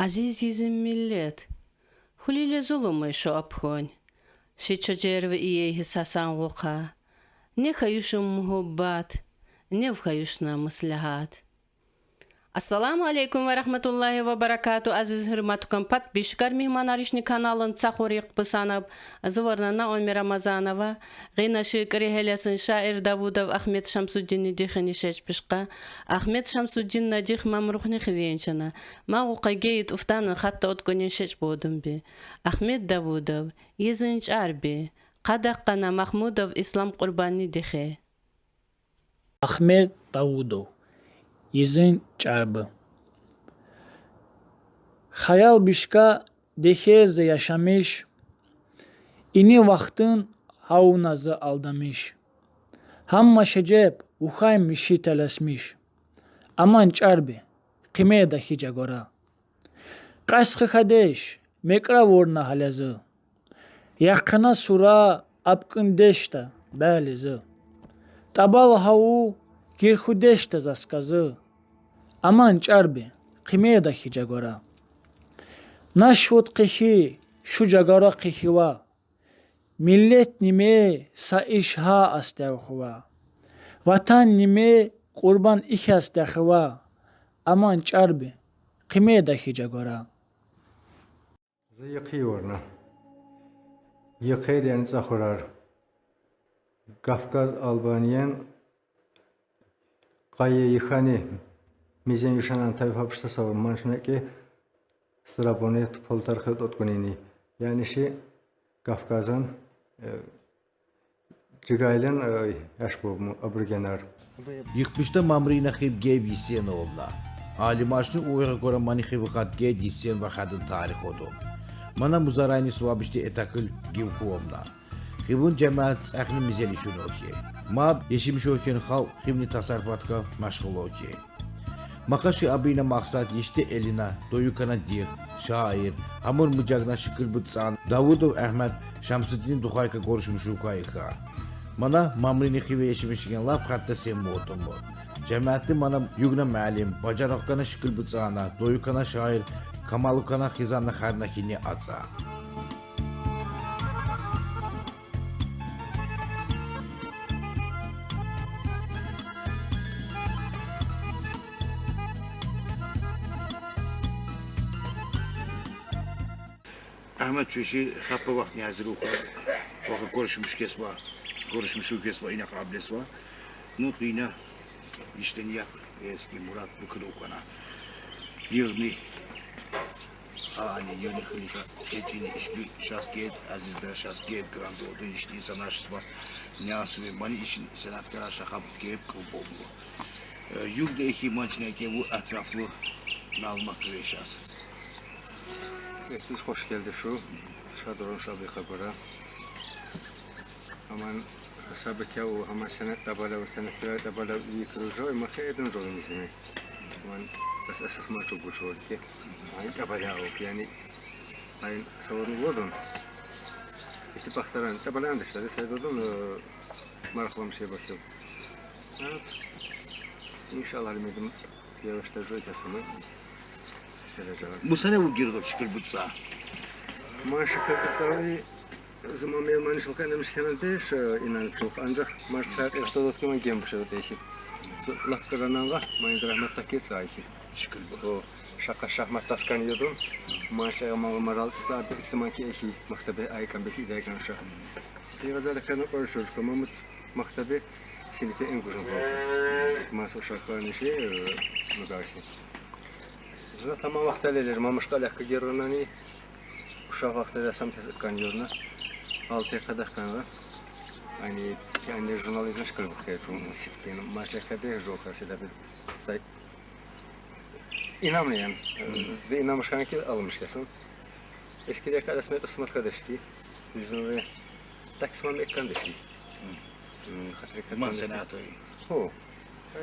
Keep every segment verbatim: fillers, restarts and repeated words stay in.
Азиз йизин миллет, хулиле зулумай шу абхьунь. Ши чочерви ией гьисасан гъукъа. Не хьаюшун мугьуббат, не хьаюшна муслягьат. Ассаламу алейкум ва рагьматуллагьи ва баракатугь, азиз гьуьрметлу подписчикар, мегьманар, ишни каналын цахур йикъ писанаб. Зувар Нана Омирамазанова. Гъина шикӀри гьелесин шаир Давудов Агьмед Шамсуддинни дихини шечпишкъа. Агьмед Шамсуддинна дих мамрухни хивенчана. Ма гъукъа гейи тӀуфтанын хатта уткунин шечбодун би. Агьмед Давудов, Йизин чӀар би. Къадахъ къана Магьмудов Ислам Къурбанни дихе. Агьмед Давудов, Йизин чӀар би. Хаял бишка дехер зи яшамиш, ини вахтын гьавуна зи алдамиш. Гьамма шежеб вухьай миши телесмиш. Аман чӀар би, къимет ахьи жагора. Къаст хьихьадеш, мекӀра вурна гьале зи. Яхъана сура абкӀундешда бяли зи. ТӀабал гьаву гирхудешда заска зи. Аман чӀар би, къимет ахьи жагора. Нашвуд хъихьи, шу жагора хъихьива. Миллет ниме са иш гьа астягъ хьува. Ватан ниме къурбан ихьаз тяхьува. Аман чӀар би, къимет ахьи жагора. Зи йикъи вурна. Йикъер яни цӀахурар. Кавказ Албаниядин къайи йикъани мизен юшанан тайфа пишта савур маншнеки Страбонет Полтархет уткунини. Яни ши Кавказан, э, жигайлин, э, яшбубму абургенар. Йикъ пишта мамрина хив геб йисен овна. Алимашни уйгъа гора мани хив хат гед йисен ва хадин тарих оду. Мана музарайни сувабишди этакил гив хьуомна. Хивун жамаат цӀахни мизели шуну охье. Ма яшамиш охьен халкь хивни тасарруфатка машгъул охье. Махаши абина махсат йиште элина, дойукана дих, шаир, гьамур мужагна шикил буцан Давудов Агьмед Шамсуддин духайка гуршмушука йикъа. Мана мамрини хиве яшамиш гьен лап хатта сен мутуму. Жамаатди мана югна муаллим, бажарагъкана шикил буцана, дойукана шаир, камалукана хизанна харна хьини ацӀа. Агьмед чуьши хаппа вахтни гьазир ука. Ваха гуршмуш кесва, гуршмуш кесва, ина къаблесва. Ну, къина иштени як, эски мурат букру укана. Йигъни Ани, яни хинка, этини ишби шас гед, азизда шас гед, грандоду ишти санашсва, нясви, мани ишин сенаткара шахаб геб кылбобу. Э, югда эхи манчина геву атрафлу налмак вешас. Siz hoş geldi şu. Şadron şabi habara. Aman Сабитяв, гьама сенет тӀабалав, сенет тӀабалав, и кружой, ма хе эдун золун изини. Ван эс эс эс ма чу гучу ки. Ай тӀабалав, яни, ай савун водун. Ити бахтаран, тӀабалан дишта, дишта додун, э, марахлам шей башив. Иншаллах, лимедим. Yavaşta zökesini. Şöyle cevap. Мусане ву гирдо шикил буцӀа. Ма шикил буцӀа, зи мамел мани шулкъа немиш хьанал деш, э, инан шулкъа. Анжах ма шакъ эртодоски ман гем бушев деши. Лакъ къазананга мани рагьмат такет сайхи. Шикил бу. О, шакъа шахмат таскан йодун. Ма шакъа ма марал са бек симан ки эхи. Мактабе айкан бек идайкан шах. Сигъаза да кана къоршур, ко мамут мактабе синифе эн гужун къо. Ма со шакъа неше, э, мугарси. Зна тама вахта лелер, мамушка лякка герунани. Уша вахта да сам тес кан юрна. Алте къадах канга. Ани, ани журнализм школ вахта чун сифтин. Ма шакъа де жоха седа бил. Сай. Инамлиян. Зи инамышкан ки алмышкасын. Эскиде кадасмет усмат кадашти. Юзюнде таксман эккан деши. Хатри кадасмет. Ман сенатори. Хо.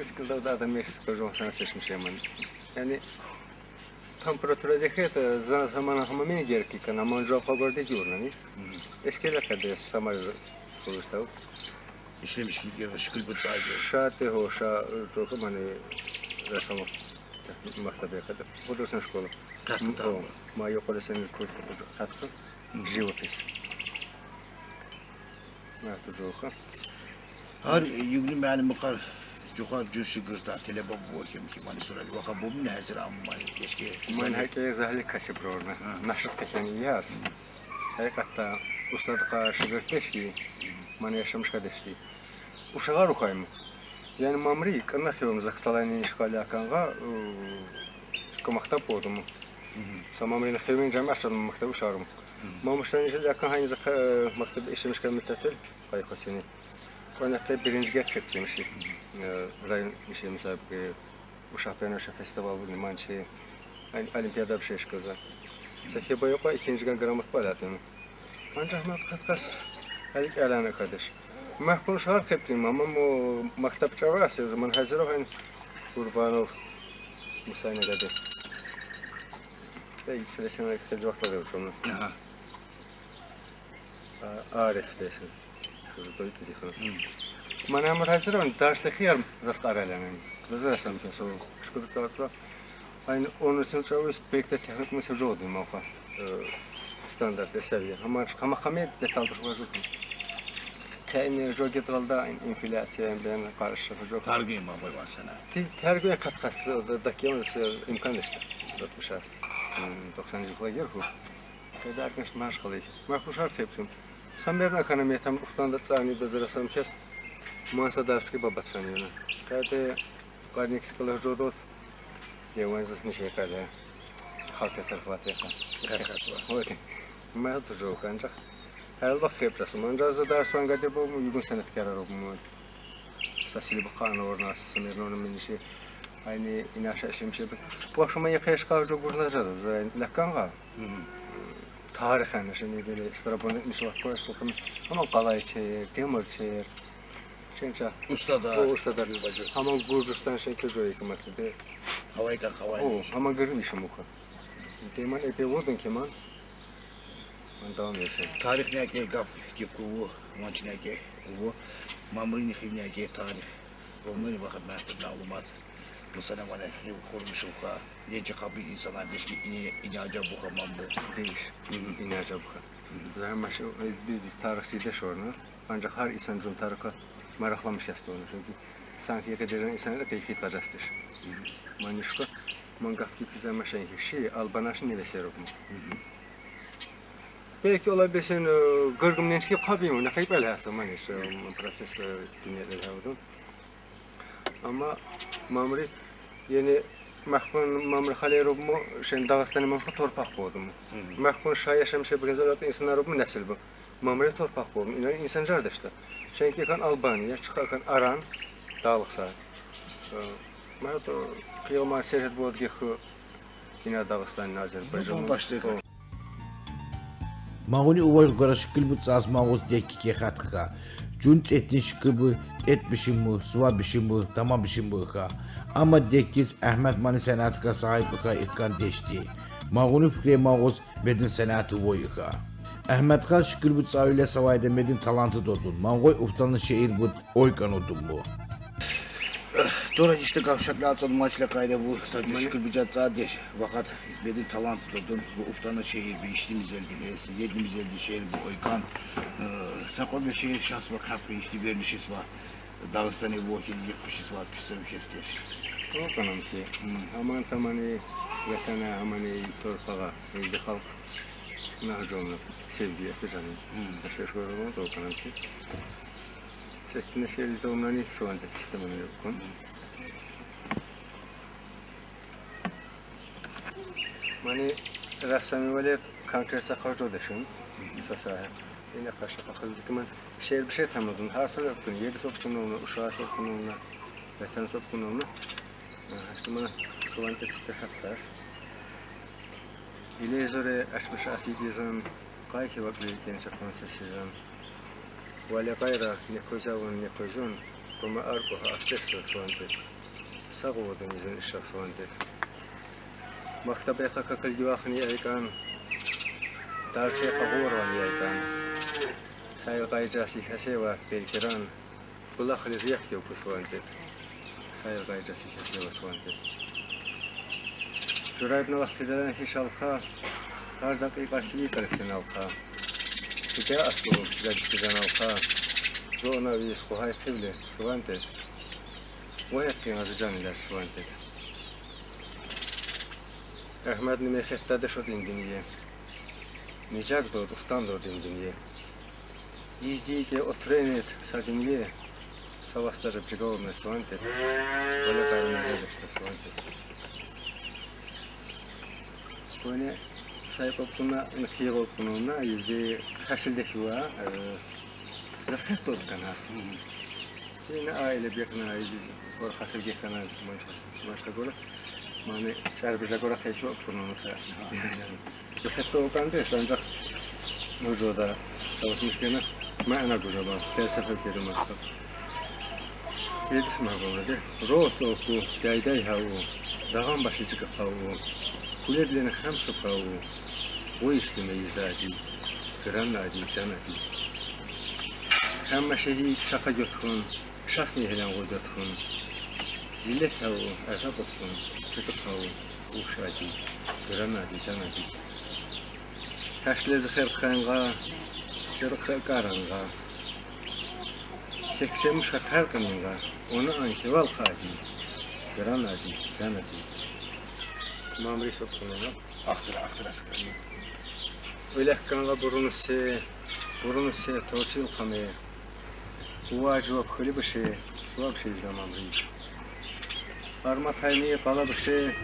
Эскиде да адам мешс кожон сан сешмиш яман. Яни температура дехет, за замана хамамин герки кана, ман жо хабар де юрнани. Эскиде кадас самар кулустав. İşlemiş gibi şikil bir sadece. Ша те гьо, ша, э, только мани, э, само. Мактаб экъеди. Художественная школа. О, ма юкъури сен курс хатхы. Живопись. Мактаб жокъа. Гьар югни муаллимикъар жукъа жур шигиртар, телеба бу хем ки, мани сурали вака бу муна гьазир ам мани кешке. Ман гьакъи загьли касиб рорна. Нашид къечен яз. Гьакъикъатда устадкъа шигирт дешди, мани яшамиш кадешди. Ушагъар ухайма. Яни мамри кӀана хивам захталайни ишкъали акъангъа, э, кӀа мактаб болдум. Са мамрини хивин жамият чалма мактаб ушарум. Мамуштан ишкъали акъан гьайни захъа, э, мактаб ишемишка муттатил къайхусини. Къонахъда биринжи герчек демиши. Э, район ишемисабги ушакъ пена ша фестивал буду, манчи, ай, олимпиада бишешкъаза. Сахиба юкъа икинжиген грамота палатым. Анжах ма къаткъас гьалик алана кадеш. Махкун шагьар кепти, мама му мактаб чаваси, о заман гьазир о гьан Курбанов Мусайна гади. Эй, силесен ай кел вакътда учёный. Ага. А, Ариф десин. Кызы дойду дихана. Мана амур гьазир он, дашта хияр раскъаралянын. Кызы расам кен со, шкода цаватла. Айн он учён чавис бекте техник месе жолдин мавха. Э, стандарт эсеви. Гьама, гьама хами детал бир важу. Тени жо гетралда инфляция бен къаршы жо. Таргы ма бой ван сана. Ти таргы каткъас да, да кем имкан ишде. Доксан жыл герху. Кайда аркаш машгъал эди. Махкун шагьар кепсим. Самерна экономия там уфтан да цани да зара сам час. Маса даршки бабатсан яна. Кайда къарникс кылар жодот. Я ванзас неше кайда. Халкъ сарфат яха. Каткъас ва. Вот. Ма ту жо къанжах. Гьал вакъ кепсим. Анжах за дарсан гади бу югун санаткар рубму. Сасили бакъан орна, сасамерна орна мениши. Айни инаша шемши. Бу акшама яхаш къав жо гурнажа да, за лакъанга. Тарих ана шени бери страбон мисла кояш лакъан. Ама къалайчер, темирчер. Шенча. Устадар. О, устадар. Ама Гуржистан шен кёжо экматли де. Гьавай ка, гьавай. О, ама гырын иши муха. Деман эпе вурдун кеман. Ман давам этсин. Тарих няке гап, гип куву, манч няке куву. Мамрини хив няке тарих. Онлайн вакът махтаб маълумат. Мисала, мана хив хурмушуха. Нече къабил инсанлар дешки ини, ини ажабуха мамбу. Дейш. Ини ажабуха. Загьмаш, э, биз, биз тарихчи де шорна. Анжах гьар инсан жун тарихге марахламыш ясты ону. Чюнки санки яка дежен инсанлар пейхи къажастыш. Манишка, ман гаф гипи замашен ши, албанашны не весерокму. Белки ола бесен, э, гыргымнен чике къабим, не къайып элгьаса, маниш, э, процесс, э, дюньяда элгьавду. Амма мамри, яни, махкун мамри хале рубму, шен Дагъыстани мамри торпакъ болдуму. Махкун ша яшамиш бу гезалат инсанлар рубму несил бу. Мамри торпакъ болдуму. Ина инсан жардашда. Шен ки кан Албания, чыкъа кан Аран, далыкъса. Э, ма то къыйылма серхет болду геху ина Дагъыстан, Азербайжан. Ну, бу башда. О. Магъуни увай гъура шикил бу цаз магъуз декки кехатха. Жун цетин шикил бу, тет бишим бу, сува бишим бу, тама бишим бу ха. Амма деккиз Агьмад мани санатга сагьиб ха иккан дешди. Магъуни фикре магъуз медин санат увай ха. Агьмадха шикил бу цавиле савайда медин таланты додун. Мангъой уфтанлы шеир бу ойкъан удумлу. Дора иште гавшатла ацад мачла къайда бу саджу шикил бу жат цадеш. Вакъат бедин талант додун бу уфтана шеир бу ишти мизелди эс, еди мизелди шеир бу ойкъан. Э, сакъо бе шеир шас ва капы ишти бернишис ва. Дагъыстани вохил гекушис ва писем хестеш. Толкъанам ки. Аман тамани ватана, амани торпагъа. Эжди халкъ нагь жолуна севги эсте жаным. Ашеш гёрюм, толкъанам ки. Сеттине шеризде умнани суван да сеттине муна ёкъун. Мани рассами вале конкрет сакъа жо дешин. Саса. Сене къаша къахыл дикман. Шер бишер тамадун. Гьар сар ёкъун. Еди сокъун олна, уша сокъун олна. Ватан сокъун олна. Гьа, шума суван да сеттине хатас. Илезоре ачмыш аси дизан, къайхи вакъли кен чакъман сесизан. Вале къайра не козявун, не козюн, къума аркъу гьа аслехса суван да. Сагъ болдун изин ишак суван да. Мактаб яхъа какил гивахни айкъан, дарче къагъурван айкъан. Сайр къайжаси хасева пелкиран. Булахъ лизи яхъ кевку суван да. Сайр къайжаси хасева суван да. Журайбна вахт фиделен хи шалха, гьар дакъикъа сивий персен алха. Фиде асул, фиде дишизен алха. Зона виз къугъай къивле, суван тед. Ва гьекъин азижан иле суван тед. Агьмедни мехетта де шод им диние. Мижаг дод, уфтан дод им диние. Издиге отренет са диние. Са вастажа бжигалме суван тед. Вале къармезедешта суван тед. Коне сайып опкуна, ныкъи опкуна, изи хасил дехива, э, расхет тот канас. Ина айле бекна, изи кор хасил гекана, машка, машка гора. Мани чарбижа гора кайфи опкуна, са. Хетто оканды, анжакъ ужода чалышмыш гене, мана гужама, фельсефа гене машка. Етишме гъоледе. Рос оку, гайдай гьаву, дагъан баши чыгъып гъаву. Куледлени хам суправу. О ишлеме издади. Гран ади, жан ади. Гьамма шеги шака гётхун, шасни гьелен гъо гётхун. Зиллет гьаву, азап откун, чыгъып гъаву. Уш ади, гран ади, жан ади. Гьашле зихер хангъа, чырхы къарангъа. Сексемиш хакар къынынга, она анхи вал къади, гран ади, жан ади. Мамри сокъуна. Ахтыр, ахтыр аскар. Оьлек къанла бурун се, бурун се, тортил къаме. Ува жувап хыли быше, сувап шейзна Мамри. Арма тайни къала быше,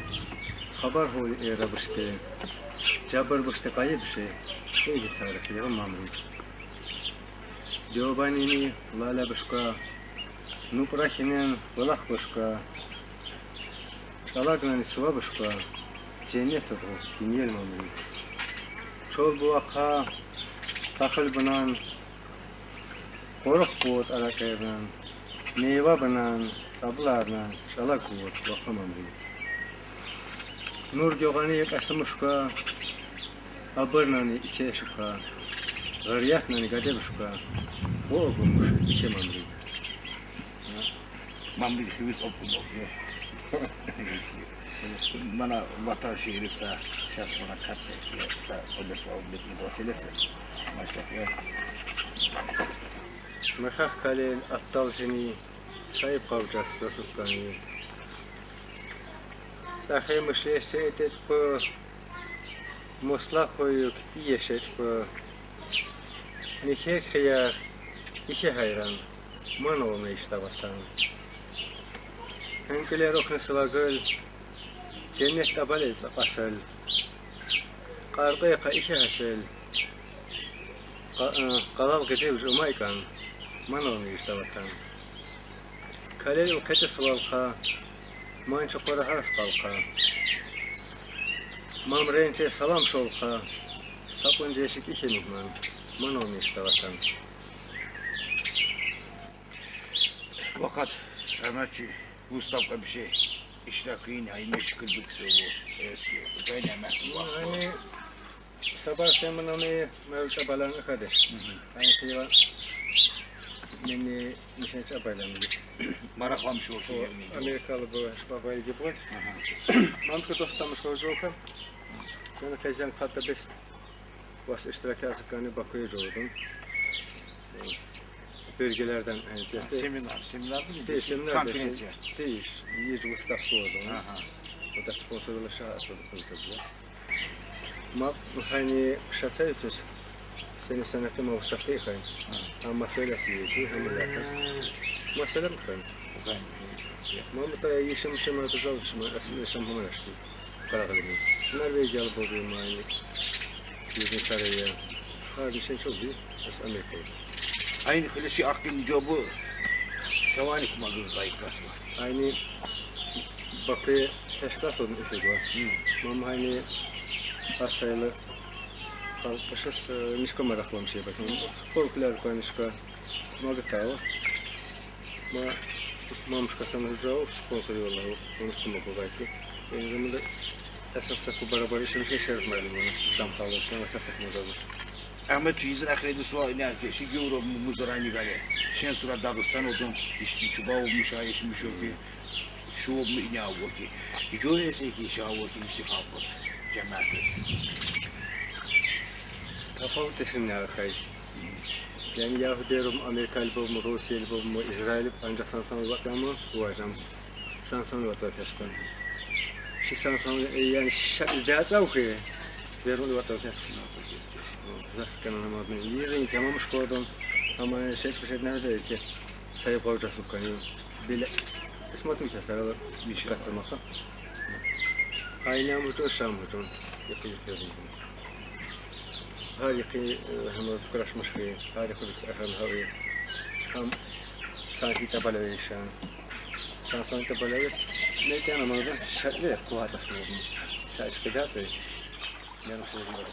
хабар гьой эра бышке. Жабыр быште къайы быше, эги тарих ягъын Мамри. Дёбанини лала бышка, нукъра хинен вылах бышка, чӀалагнани сува бышка, женнет гъу, гинел Мамри. Чол бувакъа, тахыл бынан, къорох буват аракъернан, мейва бынан, цӀабларнан, чӀалаг гуват вакъа Мамри. Нур гёгъани къесымушка, абырнани ичешука, гъариятнани гадебушка, о огумуш, иче Мамри. Мамри хивиз опкун опкун. Мана ватан шиири са, шас мана катте, са, одес вал битниз василесе. Машлак я. Мехах калел аттал жини, сайып къавжас засыпкани. Цахемыш ешсе этетпы, мосла хойук иешетпы. Нихер хияр, ихе гьайран, ман олна ишта ватан. Гьанкъилер окна сывагыл, женнет абале цӀакъасыл. Къаркъве къа ихе гьасил. Къа-, э, къалал къедев жумайкан, ман олна ишта ватан. Калел къете сувалкъа, ман чукъура гьарас къалкъа. Мамренче салам шолкъа, сапун жешик ихе мигьман, ман олна ишта ватан. Вакъат, Агьмедчи, выставка бишей. Иштакин, ай, мешкил битсе бу. Эски, гайна махсус вакъат. Яни, сабар семинами мевлют абалан акаде. Мгм. Ай, тива, мени нишен чабайлан. Маракъламыш о. О, шейерни. Америкалы бу, шпабай гибой. Ага. Мамка достамыш о жолка. Сени кезен катта бес. Вас иштиракясы кани Бакуя жолдун. Э, бёлгелерден, э, Ha, gelse- seminar, seminar mı? Değil, seminar değil, konferansiya. Değil, bir выставка oldu. Aha. O da sponsor ulaşa atıldı, koydu bu. Ma, hani, şatsayısız, seni sanatı ma выставка yıkayım. Ha. Ama söyle siyeci, hem de yakız. Ma söyle mi kayım? Okuyayım. Ma mı da yeşim, yeşim, yeşim, yeşim, yeşim, yeşim, yeşim, Норвегияlı болду, мани. Южный Корея. Гьар нишен чу бу, эс Америка. Айни хилеши ахкин жобу шавани кумагыз гайкасма. Айни Бакуе тешкас одун эфир ва. Мгм. Мама айни асайлы халкъ башыс, э, нишка маракъламыш я бакин. Фольклор къой нишка. Магатава. Ма, мамушка сана жуав, спонсор йоллав, ону кумагу гайты. Энди мында эсас саку барабар ишин шериф майлы мана, шам халыш, шам сатык музабы. Агьмед чийизин ахреди суал, не ке, ши гювро музырани гале. Шен сура Дагъыстан одун, ишти чуба олмуш, а ишмиш оки. Yuvamı ine vaki. Joyesi ki şavaki işte hafız. Cemaatis. Tafavut desin ya kay. Yani Yahudilerim, Amerikalı bol mu, Rusiyeli bol mu, İsrail, ancak sansan vatanı bu hocam. Sansan vatan feskon. Şi sansan, e, yani şi şa-, dağıtsa o ki. Verin vatan feskon. Zaskana namazını. Yüzün tamam şkodun. Ama şey, bir şey nerede ki? Sayı koyacağız bu konuyu. Bile kısmetli keser, bir şey kastırmakta. Aynı bu çok şam bu çok. Yakın yakın. Her iki, e, hem fikraşmış ki, her iki biz efendim, hem sanki tabela işan. Sansan tabela ne diyen ama da şartlı kuhat aslında. Şartlı kıdası. Yanlış oldu.